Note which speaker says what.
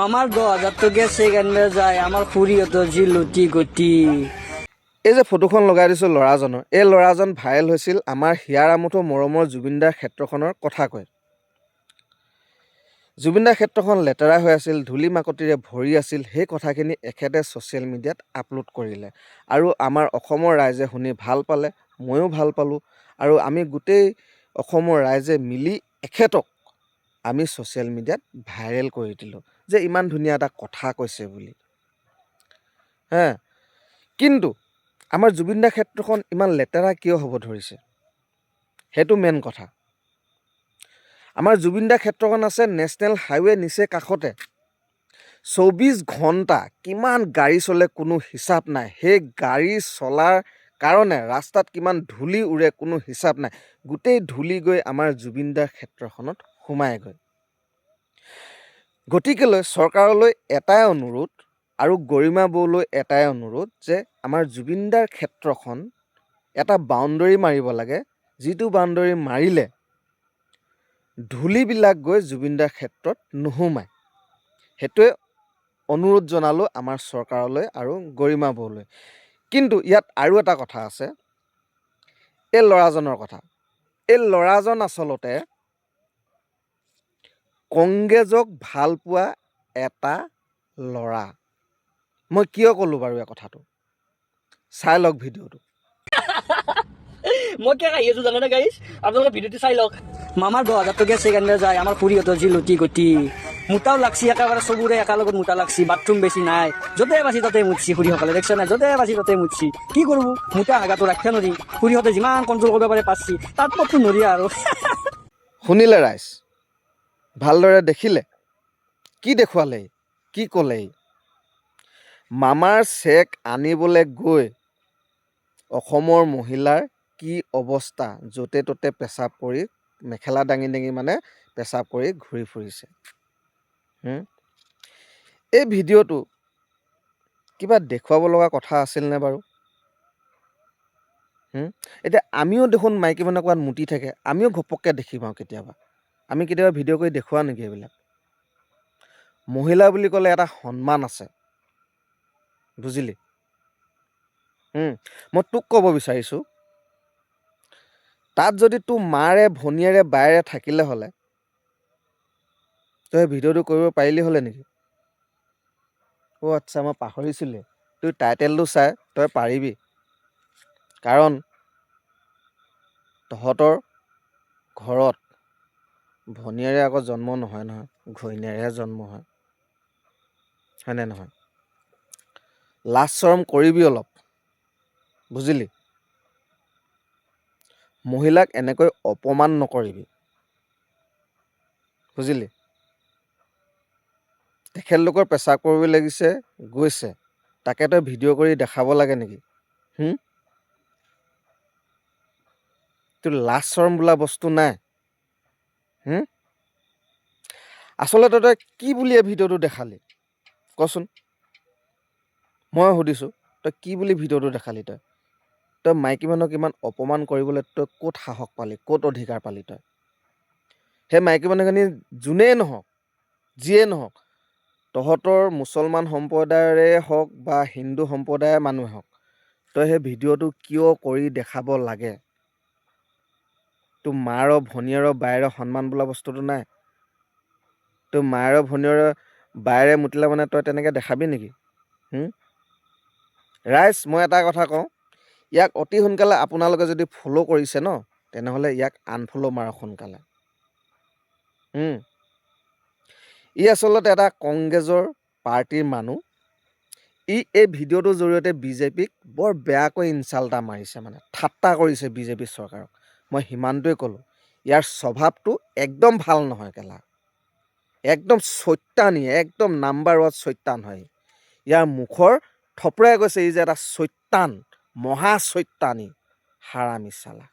Speaker 1: আমাৰ 10,000 টকীয়া চেক আনিব যায় আমাৰ খুৰীহঁতৰ যি লতি গতি।
Speaker 2: এই যে ফটোখন লগাই দিছোঁ ল'ৰাজনৰ, এই ল'ৰাজন ভাইৰেল হৈছিল আমাৰ হিয়াৰ আমঠু মৰমৰ জুবিনদাৰ ক্ষেত্ৰখনৰ কথা কৈ। জুবিনদাৰ ক্ষেত্ৰখন লেতেৰা হৈ আছিল, ধূলি মাকতিৰে ভৰি আছিল, সেই কথাখিনি এখেতে ছ'চিয়েল মিডিয়াত আপলোড কৰিলে আৰু আমাৰ অসমৰ ৰাইজে শুনি ভাল পালে, ময়ো ভাল পালোঁ আৰু আমি গোটেই অসমৰ ৰাইজে মিলি এখেতক আমি ছ'চিয়েল মিডিয়াত ভাইৰেল কৰি দিলোঁ যে ইমান ধুনীয়া এটা কথা কৈছে বুলি। হে, কিন্তু আমাৰ জুবিনদাৰ ক্ষেত্ৰখন ইমান লেতেৰা কিয় হ'ব ধৰিছে, সেইটো মেইন কথা। আমাৰ জুবিনদাৰ ক্ষেত্ৰখন আছে নেশ্যনেল হাইৱে নিচেই কাষতে। 24 ঘণ্টা কিমান গাড়ী চলে কোনো হিচাপ নাই। সেই গাড়ী চলাৰ কাৰণে ৰাস্তাত কিমান ধূলি উৰে কোনো হিচাপ নাই। গোটেই ধূলি গৈ আমাৰ জুবিনদাৰ ক্ষেত্ৰখনত সোমায়গৈ। গতিকেলৈ চৰকাৰলৈ এটাই অনুৰোধ আৰু গৰিমা বৌলৈ এটাই অনুৰোধ যে আমাৰ জুবিনদাৰ ক্ষেত্ৰখন এটা বাউণ্ডৰী মাৰিব লাগে, যিটো বাউণ্ডৰী মাৰিলে ধূলিবিলাক গৈ জুবিনদাৰ ক্ষেত্ৰত নোসোমায়। সেইটোৱে অনুৰোধ জনালোঁ আমাৰ চৰকাৰলৈ আৰু গৰিমা বৌলৈ। কিন্তু ইয়াত আৰু এটা কথা আছে, এই ল'ৰাজনৰ কথা। এই ল'ৰাজন আচলতে কংগ্ৰেছক ভাল পোৱা এটা ল'ৰা। মই কিয় ক'লোঁ বাৰু এই কথাটো, চাই লওক ভিডিঅ'টো।
Speaker 1: মই কিয় আহি আছো জানেনে গাইছ? আপোনালোকে ভিডিঅ'টো চাই লওক। মামাৰ 10,000 টকীয়া চেক আনিব যায় আমাৰ খুৰীহঁতৰ যি লতি গতি। মুতাও লাগছি একেবাৰে, চবৰে একেলগত মুতা লাগছি। বাথৰুম বেছি নাই, য'তে পাছি ত'তে মুতছি খুৰীসকলে। দেখছ নাই? য'তে পাছি ত'তে মুতছি। কি কৰিব, মুতা হাগাটো ৰাখিব নোৱাৰি। খুৰীহঁতে যিমান কণ্ট্ৰল কৰিব পাৰে পাৰছি, তাত পততো নৰি আৰু।
Speaker 2: শুনিলে ৰাইজ? ভালদৰে দেখিলে? কি দেখুৱালে ই? কি ক'লে ই? মামাৰ চেক আনিবলৈ গৈ অসমৰ মহিলাৰ কি অৱস্থা, য'তে ত'তে পেচাব কৰি, মেখেলা দাঙি দাঙি মানে পেচাব কৰি ঘূৰি ফুৰিছে। এই ভিডিঅ'টো কিবা দেখুৱাব লগা কথা আছিলনে বাৰু? এতিয়া আমিও দেখোন মাইকী মানুহ ক'ৰবাত মুতি থাকে, আমিও ঘপককৈ দেখি পাওঁ কেতিয়াবা। আমি কেতিয়াবা ভিডিঅ' কৰি দেখুওৱা নেকি এইবিলাক? মহিলা বুলি ক'লে এটা সন্মান আছে, বুজিলি? মই তোক ক'ব বিচাৰিছোঁ, তাত যদি তোৰ মাৰে, ভনীয়েৰে, বায়েৰে থাকিলে হ'লে তই ভিডিঅ'টো কৰিব পাৰিলি হ'লে নেকি? অ' আচ্ছা, মই পাহৰিছিলোঁৱে, তোৰ টাইটেলটো চাই তই পাৰিবি, কাৰণ তহঁতৰ ঘৰত ভনীয়েৰে আকৌ জন্ম নহয় নহয়, ঘৈণীয়েৰেহে জন্ম হয়, হয়নে নহয়? লাজ চৰম কৰিবি অলপ, বুজিলি? মহিলাক এনেকৈ অপমান নকৰিবি, বুজিলি? তেখেতলোকৰ পেচাব কৰিব লাগিছে, গৈছে, তাকে তই ভিডিঅ' কৰি দেখাব লাগে নেকি? তোৰ লাজ চৰম বোলা বস্তু নাই? আচলতে তই কি বুলি এই ভিডিঅ'টো দেখালি কচোন? মই সুধিছোঁ, তই কি বুলি ভিডিঅ'টো দেখালি? তই তই মাইকী মানুহক ইমান অপমান কৰিবলৈ তই ক'ত সাহস পালি, ক'ত অধিকাৰ পালি তই? সেই মাইকী মানুহখিনি যোনেই নহওক, যিয়ে নহওক, তহঁতৰ মুছলমান সম্প্ৰদায়ৰে হওক বা হিন্দু সম্প্ৰদায়ৰ মানুহে হওক, তই সেই ভিডিঅ'টো কিয় কৰি দেখাব লাগে? তোৰ মাৰ, ভনীয়েৰৰ, বায়েৰৰ সন্মান বোলা বস্তুটো নাই? তোৰ মায়েৰ, ভনীয়েৰৰ, বায়েৰে মুতিলে মানে তই তেনেকৈ দেখাবি নেকি? ৰাইজ, মই এটা কথা কওঁ, ইয়াক অতি সোনকালে আপোনালোকে যদি ফ'ল' কৰিছে ন, তেনেহ'লে ইয়াক আনফ'ল' মাৰক সোনকালে। ই আচলতে এটা কংগ্ৰেছৰ পাৰ্টীৰ মানুহ। ই এই ভিডিঅ'টোৰ জৰিয়তে বিজেপিক বৰ বেয়াকৈ ইনচাল্ট এটা মাৰিছে, মানে ঠাট্টা কৰিছে বিজেপি চৰকাৰক। মই সিমানটোৱে ক'লোঁ। ইয়াৰ স্বভাৱটো একদম ভাল নহয় কেলা, একদম চৈতানী, একদম নাম্বাৰ ওৱান চৈতান হয়। ইয়াৰ মুখৰ থপৰাই গৈছে ই যে এটা চৈতান, মহা চৈতানী, হাৰামি চালা।